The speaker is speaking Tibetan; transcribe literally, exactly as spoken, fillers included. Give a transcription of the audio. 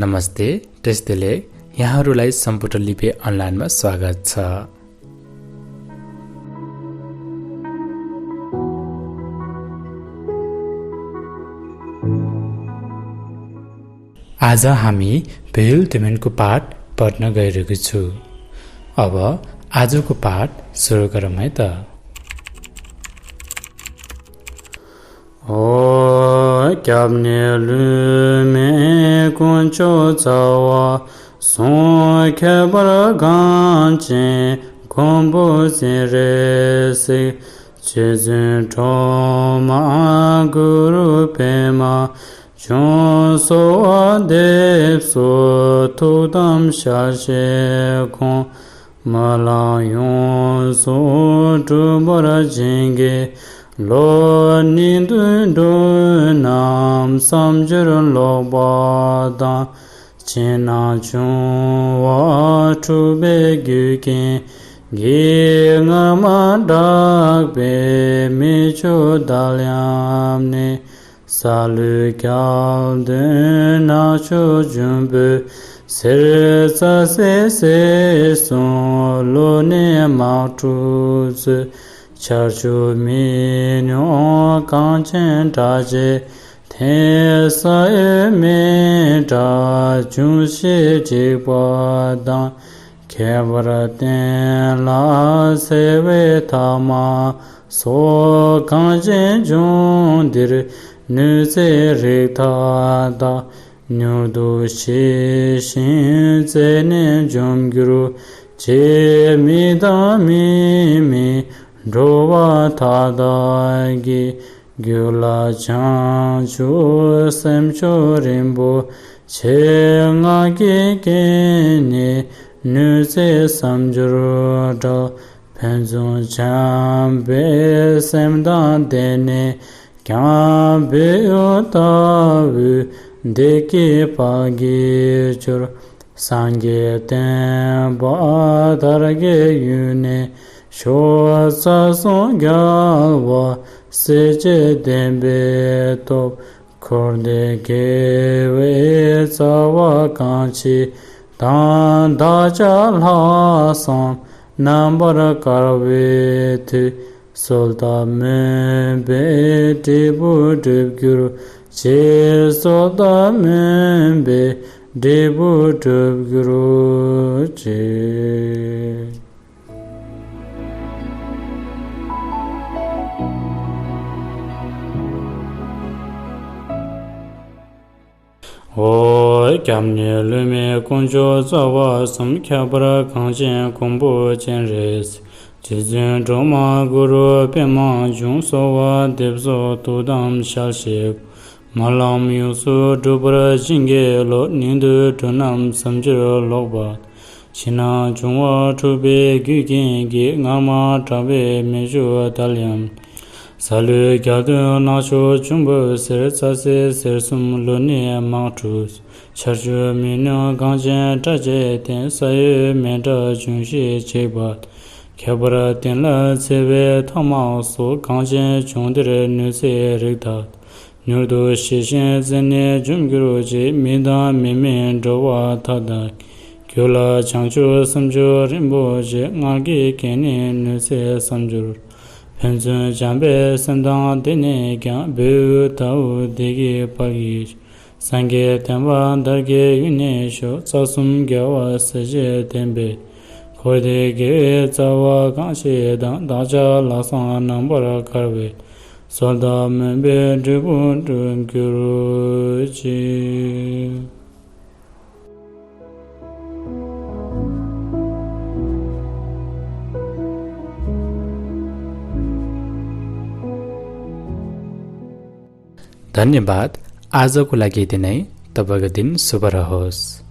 नमस्ते, टेस्टेले यहाँहरूलाई सम्पूर्ण लिपे अनलाइनमा स्वागत छ। आज हामी भेल तेमेनको पाठ पढ्न गइरहेको छु। अब आजको पाठ सुरु गरौँ है त। ཨོ། སྐྱབས་གནས་ལུས་མེད་དཀོན་མཆོག་རྩ་བ་གསུམ། ཁྱད་པར་གངས་ཅན་མགོན་པོ་སྤྱན་རས་གཟིགས། རྗེ་བཙུན་སྒྲོལ་མ་གུ་རུ་པདྨ་འབྱུང་། གསོལ་བ་འདེབས་སོ་ཐུགས་དམ་ཞལ་བཞེས་དགོངས། རྨི་ལམ་ཡོངས་སུ་གྲུབ་པར་བྱིན་གྱིས་རློབས། ཉན་ཐོས་འགྲོ་རྣམས་བསམ་སྦྱོར་ལོག་པ་དང་། ཕྱི་ནང་འབྱུང་བ་འཁྲུགས་པའི་རྒྱུ་རྐྱེན་གྱིས། སྔར་མ་དག་པའི་མི་ཆོས་དལ་ཡམས་ནད། སྲོག་ལུས་སྐྱོན་ལྡན་ནད་མཆོག་འབྱུང་པོའི་ཚེ། རྩ་སྲིད་སྲིད་གསུམ་ལུས་ནད་དམག་འཁྲུག་ཚེ། ཆར་ཆུ་མེ་རྙོག་གངས་ཅན་དྲག་ཆེན་ཐེབས། ས་གཡོས་མེ་དྲག་འབྱུང་བཞི་འཇིགས་པ་དང་། ཁྱད་པར་བསྟན་ལ་འཚེ་བའི་ཐ་མ་སོགས། གངས་ཅན་ལྗོངས་འདིར་གནོད་འཚེའི་རིགས་མཐའ་དག། མྱུར་དུ་ཞི་ཞིང་རྩད་ནས་འཇོམས་གྱུར་ཅིག། མི་དང་མི་མིན་འགྲོ་བ་མཐའ་དག་གི། རྒྱུད་ལ་བྱང་ཆུབ་སེམས་མཆོག་རིན་པོ་ཆེ། ང་རྒྱལ་སྐྱེས་ནས་གནོད་འཚེ་བསམ་སྦྱོར་དྲག། ཕན་ཚུན་བྱམས་པའི་སེམས་དང་ལྡན་ནས་ཀྱང་། བེའུ་ལྟ་བུའི་བདེ་སྐྱིད་ཕ་གིར་སྦྱོར། སངས་རྒྱས་བསྟན་པ་དར་རྒྱས་ཡུན་གནས་ཤོག། རྩ་གསུམ་རྒྱལ་བ་སྲས་བཅས་བདེན་པའི་སྟོབས། འཁོར་འདས་དགེ་བའི་རྩ་བ་གང་ཆེ་དང་། བདག་ཅག་ལྷག་བསམ་རྣམ་པར་དཀར་བའི་མཐུས། གསོལ་བ་སྨོན་པའི་འབྲས་བུ་འགྲུབ་གྱུར་ཅིག། གསོལ་བ་སྨོན་པའི་འབྲས་བུ་འགྲུབ་གྱུར་ཅིག། ཨོ། སྐྱབས་གནས་ལུས་མེད་དཀོན་མཆོག་རྩ་བ་གསུམ། ཁྱད་པར་གངས་ཅན་མགོན་པོ་སྤྱན་རས་གཟིགས། རྗེ་བཙུན་སྒྲོལ་མ་གུ་རུ་པདྨ་འབྱུང་། གསོལ་བ་འདེབས་སོ་ཐུགས་དམ་ཞལ་བཞེས། རྨི་ལམ་ཡོངས་སུ་འཁྲུགས་པར་བྱིན་གྱིས་རློབས། ཉན་ཐོས་འགྲོ་རྣམས་བསམ་སྦྱོར་ལོག་པ། ཕྱི་ནང་འབྱུང་བ་འཁྲུགས་པའི་རྒྱུ་རྐྱེན་གྱིས། སྔར་མ་དྲག་པའི་མི་ཆོས་དལ་ཡམས། སྲོག་ལུས་སྐྱོན་ལྡན་ནད་མཆོག་འབྱུང་པོའི་ཚེ། རྩ་སྲིད་སྲིད་གསུམ་ལུས་ནད་དམག་འཁྲུག། ཆར་ཆུ་མེ་རྙོག་གངས་ཅན་དྲག་ཆེན་ཐེབས། ས་གཡོས་མེ་དྲག་འབྱུང་བཞི་འཇིགས་པ། ཁྱད་པར་བསྟན་ལ་འཚེ་བའི་ཐ་མ་སོགས། གངས་ཅན་ལྗོངས་འདིར་གནོད་འཚེའི་རིགས་མཐའ། མྱུར་དུ་ཞི་ཞིང་རྩད་ནས་འཇོམས་གྱུར་ཅིག། མི་དང་མི་མིན་འགྲོ་བ་མཐའ་དག་གི། རྒྱུད་ལ་བྱང་ཆུབ་སེམས་མཆོག་རིན་པོ་ཆེ། ང་རྒྱལ་སྐྱེས་ནས་གནོད་འཚེ་བསམ་སྦྱོར། ཕན་ཚུན་བྱམས་པའི་སེམས་དང་ལྡན་ནས་ཀྱང་། བེའུ་ལྟ་བུ་བདེ་སྐྱིད་ཕ་གིར། སངས་རྒྱས་བསྟན་པ་དར་རྒྱས་ཡུན་གནས་ཤོག། རྩ་གསུམ་རྒྱལ་བ་སྲས་བཅས་བསྟན་པའི། འཁོར་འདས་དགེ་བའི་རྩ་བ་གང་ཆེ་དང་། བདག་ཅག་ལྷག་བསམ་རྣམ་པར་དཀར་བའི། གསོལ་བ་སྨོན་པའི་འབྲས་བུ་འགྲུབ་གྱུར་ཅིག། धन्यवाद। आजको लागि यति नै। तपाईँको दिन शुभ रहोस्।